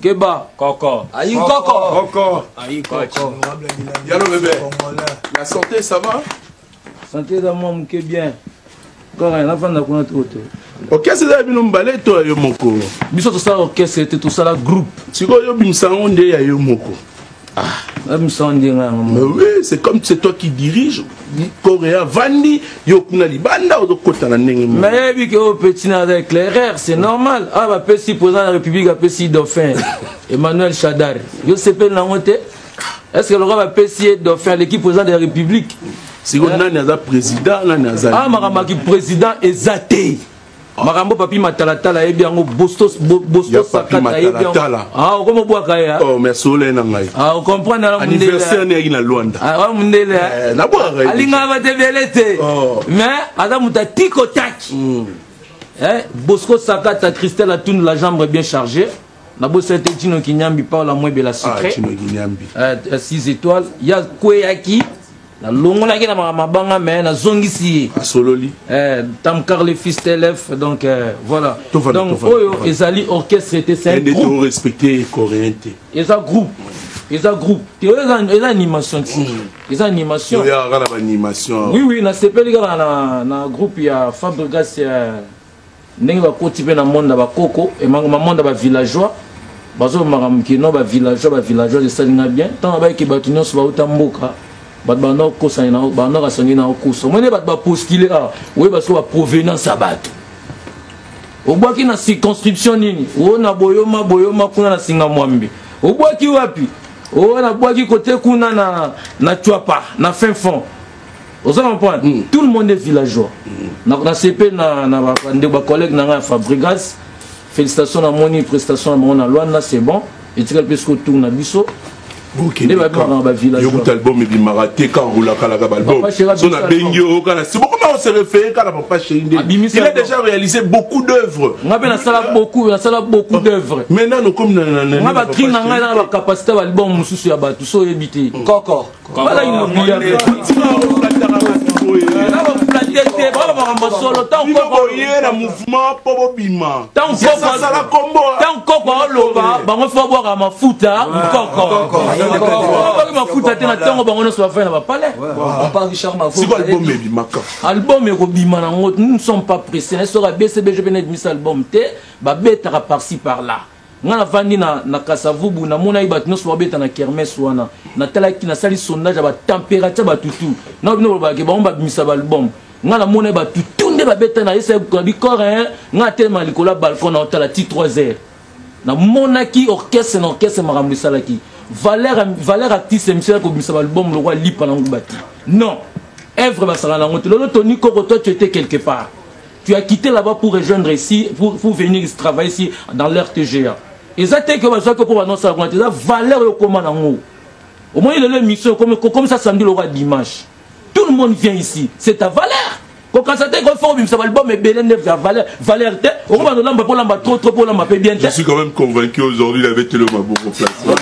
Keba. Koko. Ayi koko. Koko. Ayi koko. Yalo bébé. La santé, ça va? Santé eza mwa moke bien. Kaka nafanda kuna to te. Orchestre eza bino mibale to ya yo moko? Biso tosala orchestre te, tosala groupe. Sikoyo yo bimisa yango nde ya yo moko. Ah. Mais oui, c'est comme c'est toi qui dirige. Korea vandi, yo kuna libanda ozokota na ndenge moko. Mais yebi ke oyo petit na aza éclaireur, c'est normal. Ah ba pesi président de la République apesi dauphin Emmanuel Shadary. Yo sepeli nango te? Est-ce que lokola bapesi ye dauphin aleki président de la République? Sikoyo nani aza président, nani aza Ah makambo ya président eza te. Makambo papi matalatala ayebi yango, Bostos Ya Papi Sakata ayebi yango. Matalatala. Ah okomobwaka ye. Oh, mais solo na ngai. Ah ocomprendre na mundele. Anniversaire ne yaki na Luanda. Ah wa mundele. Eh, nabwaka ye. Alingaka bato ebele te. Oh. Mais aza moto atiko taki. Eh, Bosco Sakata, Christelle Atoun, la jambe bien chargée. Nabosa te Gino Kinyambi, Paula Mwebe la sucré. Ah, Gino Kinyambi. 6 étoiles. Ya kweyaki. Nalongolaki na mabanga mais nazongisi ye. Asololi. Tamkar le fils TLF, donc voilà. Tovanda, Donc tovanda, oyo tovanda. ezali orchestre te, c'est un Ende groupe. to respecter coréen te. Eza groupe. Eza groupe. Te eza animation ti. Eza animation. Yo ya kaka na ba animation. Oui oui, nasepeli kaka na groupe ya Fabregas ya ndenge bakoti pe na monde ya bakoko, e ma monde ya ba villageois. Bazo makambo kino ba villageois, ba villageois esali nga bien. Tango bayeki bato nyonso bauta mboka, bato banda kokosana na, banda kasongi na kokosa. Omoni bato ba postuler, ah, oyeba sikoyo ba provenance ya bato. Obwaki na circonscription nini? O na boyoma, boyoma kuna na singa mwambe. Obwaki wapi? O na bwaki kote kuna na Tshuapa, na fin fond. Ozo comprendre? Tout le monde est villageois. Na CP na ba, ba, ba collègue na nga Fabregas. Félicitations na moni prestation na bango na Luanda, c'est bon. Et tu plus que tourne na biso. Ok, Nde ba d'accord. bimaka ba villageois. Yo kuta album ebimaka te quand roulaka laka ba album. Papa Chéri So na abimisa bengi album. yo kala. C'est beaucoup on se réfère kala Papa Chéri nde. Abimisa Il a album. déjà réalisé beaucoup d'œuvres. Nga pe nasala beaucoup, nasala beaucoup d'œuvres. Maintenant nous comme na na na. Nga ba cri na nga na ba capacité ba album mususu ya bato so yebi te. Koko. Voilà immobilier. Na ba flatter te, ba ba makambo solo tant Bino koko. boye na mouvement po bobima. Tant Yes, koko. asala kombo. Tant koko oloba, bango fo boire mafuta, koko. Koko mafuta te na tango bango nyonso bafai na ba palais. Papa Richard Mavo. Siko album ebimaka. Album ekobima nango, nous ne sommes pas pressés. Na soka BCBG pe na ebimisa album te, babetaka par-ci par-là. Nga navandi na Kasavubu, namonaki bato nyonso babeta na kermesse wana. Natalaki, nasali sondage ya ba température ya bato tu. Na bino bolobaka ke bango babimisa ba album. Nga namonaki bato tu nde babeta na yesa ya bikore, hein. Nga atelema likolo ya balcon na otala ti 3 heures. Namonaki orchestre na orchestre makambo esalaki. Valeur, valeur artiste émission ya kobimisa ba album lokwa lipa na ngubati. Non. Œuvre basala nango te. Lolo Tony Koko, toi tu étais quelque part. Tu as quitté là-bas pour rejoindre ici, pour venir travailler ici dans l'R T G A. Et ça, t'es que ça pour annoncer la ça valeur au comment en haut. Au moins, il y a l'émission comme ça samedi, le roi dimanche. Tout le monde vient ici. C'est ta valeur. Quand ça t'est conforme, ça va le bon, mais Belen la valeur, valeur t'es. Au moins, on l'a pour l'amba trop, trop pour l'amba bien. Je suis quand même convaincu aujourd'hui, il avait le Maboko place.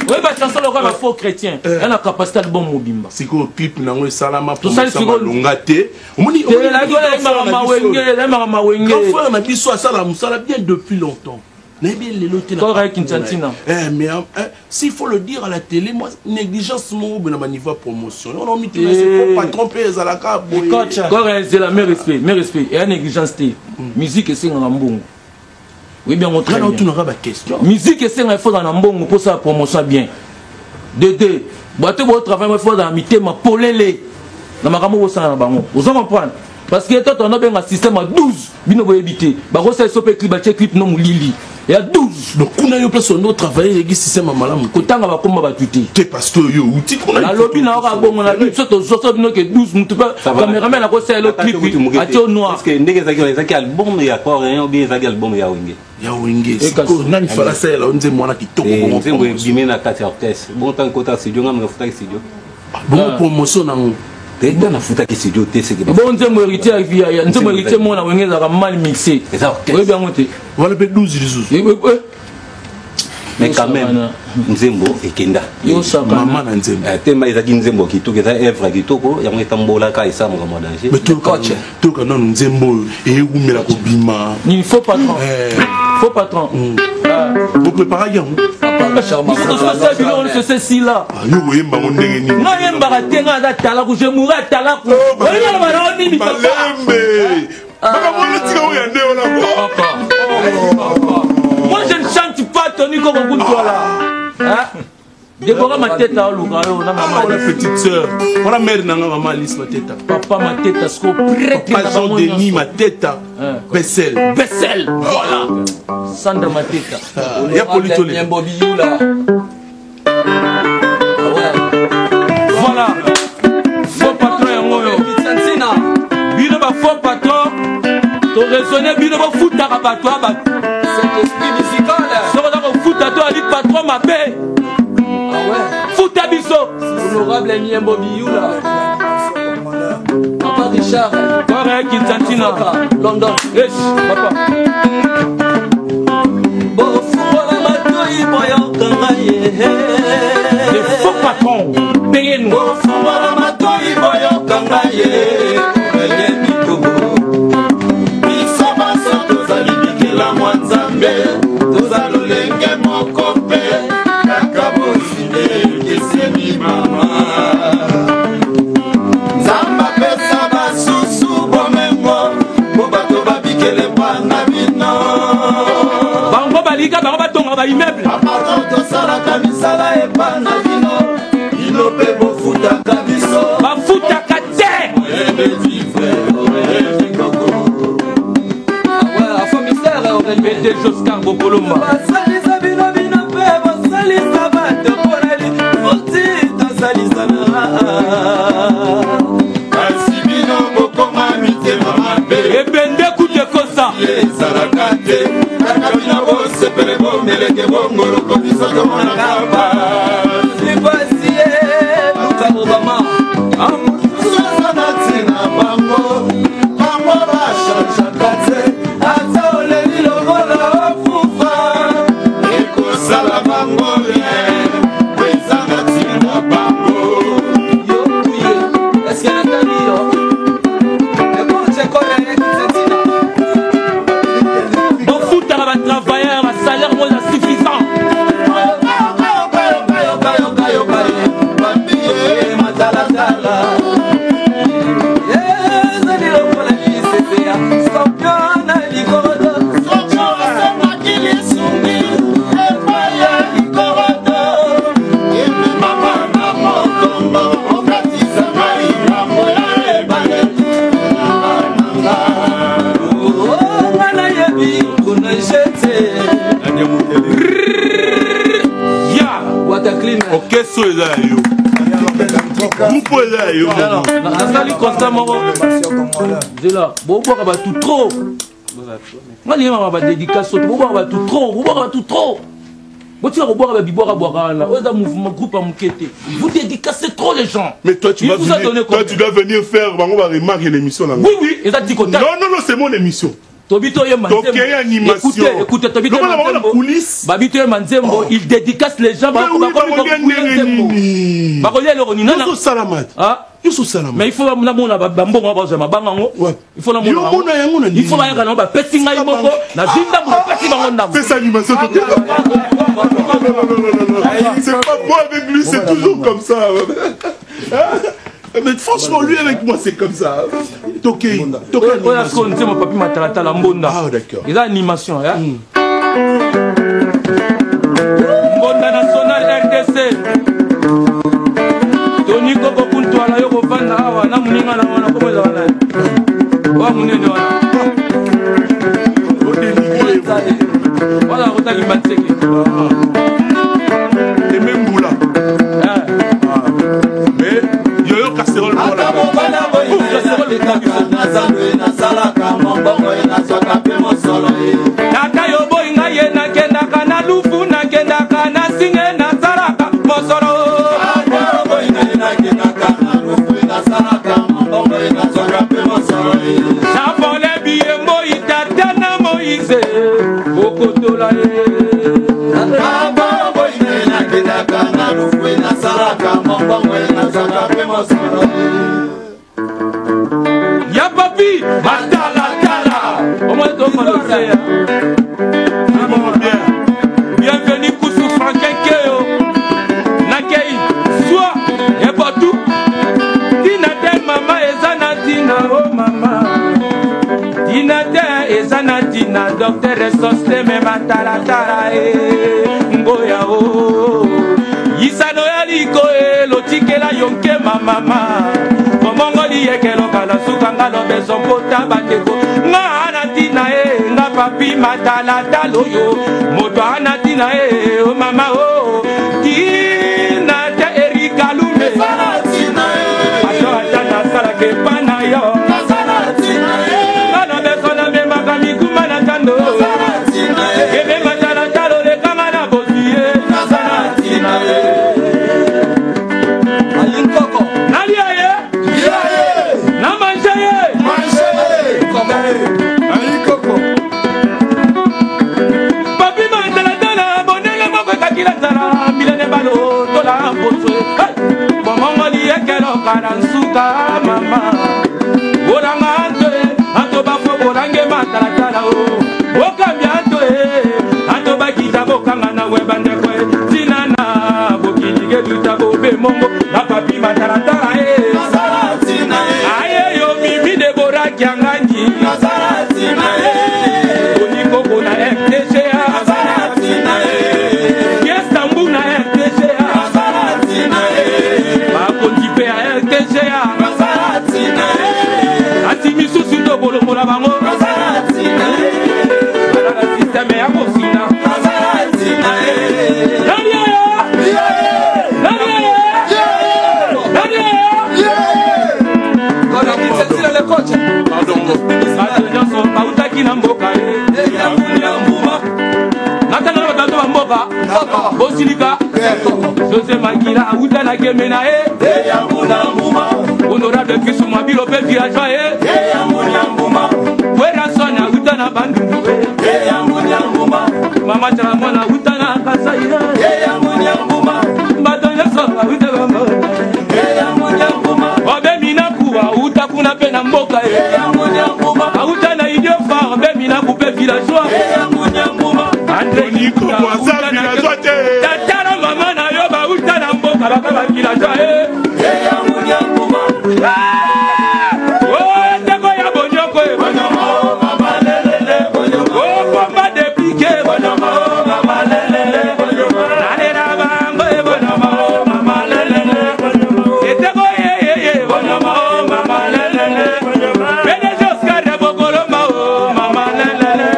Oui, bah, chanson, le roi, la faux chrétien. Il a la capacité de bon mobimba. C'est quoi, clip, nango, salama, Tout ça, pour c'est quoi? longa te. Omoni, Te, la gueule, elle m'a mawenge, elle m'a mawenge. Grand frère, na biso, asala mosala bien depuis longtemps. Nayebi lelo te na Kora parcours Kinshasa. na ye. Eh, mais, hein, hein, s'il faut le dire à la télé, moi, négligence moko boye na ba niveau ya promotion. On a mis tout le monde, c'est faux patron mpe ezalaka boye. Coach. Kora, c'est la meilleure respect, meilleur respect. Et négligence te. Musique esengaka mbongo. Oui, bien, on Nga na très bien. otunaka ba question. Musique esengaka, il faut dans mbongo pour sa promotion bien. De deux, bato bo travailler, il faut dans mitema polele. Na makambo bosala na bango. Ozo comprendre? Parce que toi, on a bien un système à 12, bino boyebi te. Ba rosa sope clip, ba check clip no mulili. Il y a 12. Donc kuna yo place on travailler avec système malamu. Kotanga ba komba ba tuté. Te parce que yo outi kuna. La lobby na oka bongo na biso to zoso bino ke 12 mutu pa Ça va. cameraman na ko sala le Attends, clip tu muke te. atio noir. Est-ce que ndenge ezaki wana, ezaki album ya Coréen ou bien ezaki album ya Wenge? Ya Wenge. Et Siko, kasi. nani fala sala nze mwana kitoko Eh, bongo nzembo promotion. ebime na kati ya orchestre. Bon tant kota studio ngam na futaki studio. Bongo Ah. promotion nango. Te nga na futaki studio te seke ba. Bon nzembo héritier ya vie, ya nzembo héritier mwana Wenge ezalaka mal mixé. Eza orchestre. Oyebi yango te. Wana pe 12 lisusu. Eh, eh, eh. Mais quand même nzembo ekenda. Mama na nzembo. Tema ezalaki nzembo kitoko, eza œuvre ya kitoko, yango etambolaka esalamaka mwa danger. Mais toyoka nanu nzembo oyo eyewumela kobima. Nini faux patron? Faux patron. Bopreparaki yango? Biso biloko nyonso esesila. Yo koyemba ngo ndenge nini? Nga yembaka te, nga aza talaku, je mourrai talaku. Olinga loba na yo nini, papa? Malembe. Makambo wana tika oyo ya nde wana. Papa. Moi je ne chante pas Tony Koko Kuntwala. Hein? Déborah Mateta oluka yo na mama. Voilà petite sœur. Voilà mère nanga maman Alice Mateta. Papa Mateta sko prêtre Papa Jean Denis Mateta. Bessel. Bessel. Voilà. Sandra Mateta. Ya politole. Voilà. Faux patron yango yo. Bino ba faux patron. To raisonner bino ba futaka bato ya bato. Cet esprit musical. Soko za kofuta to ali patron mabe. Ah ouais. Futa biso. Honorable Niembo Biyula. Papa Richard. Kore Kintantina. London. Yes, papa. Bofungola matoi boyoka ngai ye. Les faux patrons, payez-nous. Bofungola matoi boyoka ngai ye. Aurélien Bitobo. Biso banso tozali bikela mwa Nzambe. Toza lolenge moko mpe kaka bozwi ekeseni mama. Nzambe apesa basusu bomengo po bato babikele bana bino. Bango balika bango batonga ba immeuble. Bapatron tosalaka misala epa na bino, bino mpe bofutaka biso. Bafutaka te. Bete Joscar Bokolomba. Basalisa bino bino mpe bosalisa bato mpona lifuti tosalisana. Kasi bino bokoma mitema mabe. Ebende kutu ekosa. Ezalaka te. Kaka bino bosepele bomeleke bongoloko biso tomonaka pasi. Lipasi ye Luka Obama. Mosusu aza na ntina bango. Bango bachangeaka te. Ata oleli lokola okufa. Ekosala bango rien. Po eza na ntina bango. Yo kuye. Est-ce que natali yo? Ekoche kore Kinsentina. Bofutaka ba travailleurs, ba salaire moko eza suffisant. Soki osengaki lisungi epai ya likorodo, ememama na mokongo, okatisa mai ngambo ya ebale. Ya. Orchestre oyo eza ya yo. Groupe oyo eza ya yo. Nasali constat moko. Zela, bobwaka bato trop. Nga nayebaka ba dédicace te, bobwaka bato trop, bobwaka bato trop. Botika kobwaka ba bibwaka bwaka wana. Oyo eza mouvement groupe ya moke te. Vous dédicacez trop les gens. Mais toi tu Il vas vous a donné venir, toi combien? tu dois venir faire bango ba remarque l'émission là. Oui oui, eza tiko ta. Non non non, c'est mon émission. Tobi toyemba nzembo. Tokei animation. Écoutez, écoutez, tobi Lokola toyemba bango na nzembo. coulisse. Babi toyemba nzembo, il dédicace les gens, Mais oui, bakomi bakolia kokuya ndenge nzembo. nini? Bakolia eloko nini? Nana- Nyonso salama. Ah? Nyonso salama. Mais il faut namona bambongo bazwa mabanga yango. Ouais. Il faut namona Yo bango. mona yango na Il faut nini? bayaka nango bapesi ngai moko, nazwi ndambo bapesi bango ndambo. Fais ça animation. Non, non, non, non, non. C'est pas moi avec lui, c'est toujours comme ça. Mais franchement, lui avec moi, c'est comme ça. Toké, toké Oyo animation. sikoyo nzembo papi matalatala mbonda. Ah, d'accord. Eza animation, hein? Mbonda national RDC. Tony Koko Kuntwala yo kovanda awa na moninga na wana komo ezala nani? Oyo monene wana. Wana akotaki Mbanseke. Aimé Mboula. Eh. Mais Yoyo Casserole Ata Mbola. mobali aboyi na ye, nasalaka mombongo ye, nazwaka mpe mosolo ye. Tata yo boyi ngai ye, nakendaka na lufu, nakendaka na singe, nasalaka mosolo. Ata oboyi na ye, nakendaka na lufu, nasalaka mombongo ye, nazwaka mpe mosolo ye. Japole biye moi tata na Moïse okotola ye. Ata Nakendaka na lufwe, nasalaka mombongo, nazwaka mpe mosolo. Ya papi matalatala omoni tokoloseya. Bienvenue kusu Franklin Keyo nakei swa ebotu tina te mama eza na ntina o oh mama tina te eza na ntina docteur sosteme matalatala e ngoya o oh. Yisano ya liko e lotikela yo nkema mama bomongoli yekeloka na suka nga lobeso mpota bandeko nga na ntina e nga papi matalatala oyo moto ana ntina e o mama o tina te erika lume ato ata nasalaka epa na yo nga lobeso namemaka mikumba na tando ebe matalatala olekanga na bozwi ye Nalia ye na manje ye. Papi matalatala bonele moko ekakila nzala milene balo tola mposo bomongoli ekeloka na nsuka mama bolanga anto e anto bafo bolange matalatala o bokambi anto e anto bakita bokanga na we bandeko e ntina na bokili ketuta bobe mongo na papi matalatala e aye yo mimi debora kiangani onikoko na rtga kiestambu na rtga bakonzi mpe ya rtga kasi misusu tobolongola bango bala na systeme ya kofina. Nani oyo? Nani oyo? Nani oyo? Bato nyonso bautaki na mboka ye natanga na bato ba mboka bosilika José Makila auta na keme na ye honorable Kristu Mwabilo mpe villageois ye Werrason auta na Bandundu ye Mama Tala mwana auta na Kasai ye bato nyonso auta bamboka obeminaku auta kuna mpe na mboka ye auta na idiofa obeminaku mpe villageois André Nico aza villageois te. Tata na mama na yo bauta na mboka baka ba villageois ye. Oh, ndeko ya bonyoko e. Oh, bomba de pique. Nalela bango e. Eteko ye ye ye. PDG Oscar ya Bokoloma o mama lelele.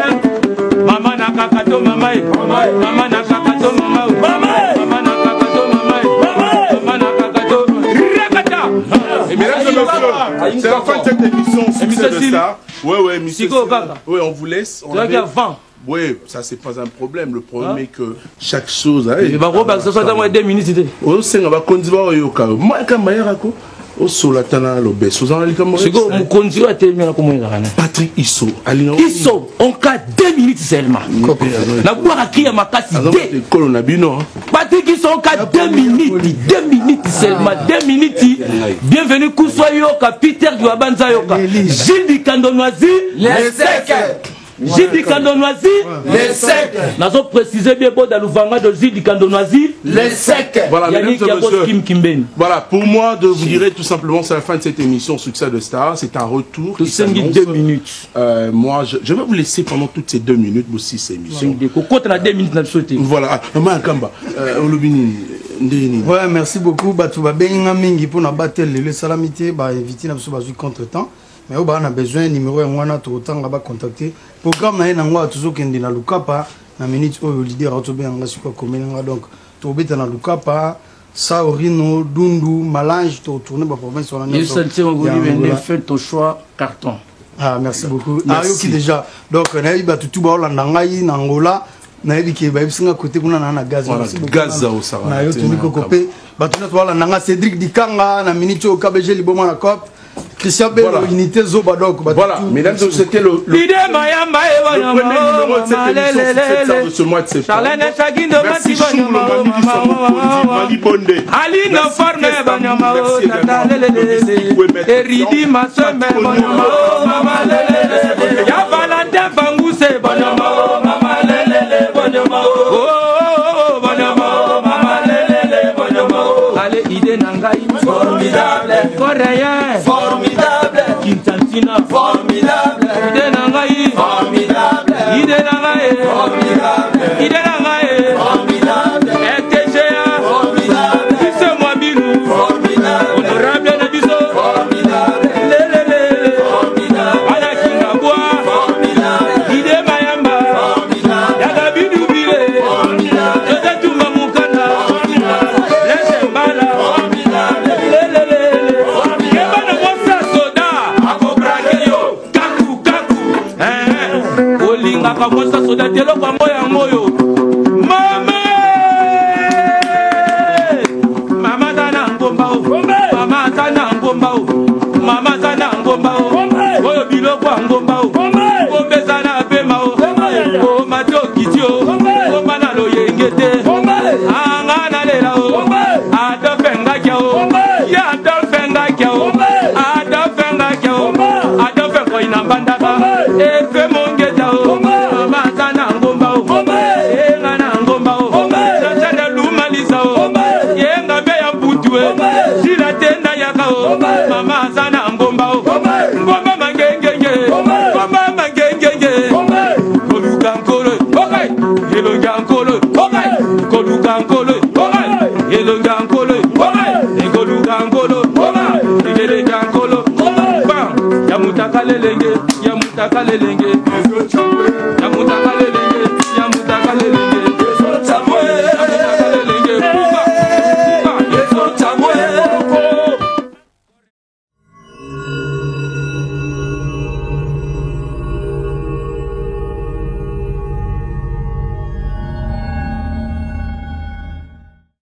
Mama na kaka to mama e. Mama na kaka to mama o. Mama na kaka to mama e. Mama na kaka to. Rakata. Mesdames et messieurs, c'est la fin de cette émission Succès Émission de Sili. Star. Ouais, ouais, monsieur. Siko kaka. Ouais, on vous laisse. On Tozalaki avait- avant. Ouais, ça c'est pas un problème. Le problème est que chaque chose. Hein, Bakobakisa so ata mwa 2 minutes te. Osenga bakonzi baoyoka maka mayerako osola ta na lobeso oza na likambo. Sikoyo mokonzi oyo atelemi wana komoyelaka na Patrick Iso alinga Iso onka 2 minutes seulement nabwaka kri ya makasi te. Ekolo na bino hein. Patrick Iso onka 2 minutes, 2 minutes seulement, 2 minutes. Bienvenue kuswa yoka Peter Diwabanza yoka Gilles Dikando Noisi Gilles Dikando Noisi nazo préciser bien boda luvanga de Gilles Dikando Noisi. Voilà, mesdames Yannick et Yakos messieurs. Kim Kimbeni. Voilà, pour moi, de vous direz tout simplement, c'est la fin de cette émission Succès de Star. C'est un retour qui Tosengi s'annonce. 2 minutes. Moi, je vais vous laisser pendant toutes ces 2 minutes aussi ces émissions. Kokota na 2 minutes na biso te. Voilà, ah, Mama Kamba, olobi nini, ndenge nini? Ouais, merci beaucoup. Bato babengi nga mingi mpona batel lelo esalami te, bainvité na biso bazwi contre temps, mais oyo baa na besoin numéro yango wana tokotanga bacontacte programme na ye nango awa. Tozokende na Lukapa na minute oyo, leader aotobenga nga sikoyo, akomeli nga, donc tokobeta na Lukapa, Saurino, Dundu, Malange, totourne baprovince wana nyonso ya Angola. Fait ton choix carton. Ah, merci beaucoup. Merci. Ayoki déjà. Donc nayebi bato tu baolanda ngai na Angola, nayebi ke bayebisi nga kote kuna na gaz. Voilà, Merci beaucoup. Gaza osala Na yo te, tuni na koko Kamba. mpe bato nyonso baolanda nga, Cédric Dikanga na minute oyo, KBG liboma na cop. Christian Bello, Voilà. unité Zoba donc. Bah, Voilà, tout- mesdames et messieurs, c'était le Ide mayamba le premier numéro de cette émission sur cette salle de ce mois de septembre. Charlène Chagindo Merci Mati Chou, Banyama, Lomami oh, du Sango mama, Kondi, Mali Bondé. Aline Merci Forme Christ Banyama, Amou, oh, merci tata, également lelelele. Logistique Webet Eridi Maseme Patrick Banyama, oh, mama, lelelele. Ya Valentin Banguse Banyama, oh, mama, lelele, Banyama, oh, oh, oh, oh, Banyama, oh, mama, lelele, Banyama, oh. Allez, idée nangai. Formidable. Coréen. Formidable. Kintantina. Formidable. Idée nangai. Formidable. Idée nangai. Formidable. Idée nangai. Formidable. RTGA. Formidable. Biso Mwabilu. Formidable. Honorable na biso. Formidable. Lelelele. Formidable. Bana Kingabwa. Formidable. Ide Mayamba. Formidable. Yaga Bidubile. Formidable. José Tumba Mukanda. Lese Mbala. Formidable. Lelelele. Keba na mwasi ya soda. Akobrake yo. Kaku, kaku. Eh, olingaka mwasi ya soda te eloko yango yango oyo mama mama aza na ngomba o mama aza na ngomba o mama aza na ngomba o oyo biloko ya ngomba o ngomba eza na pema o oma te okiti o ngomba na loyenge te anga nalela o adolfe ngakia o ye adolfe ngakia o adolfe ngakia o adolfe koyina mbandaka efe mongeta o mama aza na ngomba o yenga na ngomba o jajane lumalisa o yenga mbe ya mputu e sila te na yaka o mama aza na ngomba o ngomba mangengenge ngomba mangengenge koluka nkolo elongi ya nkolo koluka nkolo elongi ya nkolo ekoluka nkolo ekeleki ya nkolo bam ya mutaka lelenge ya mutaka lelenge.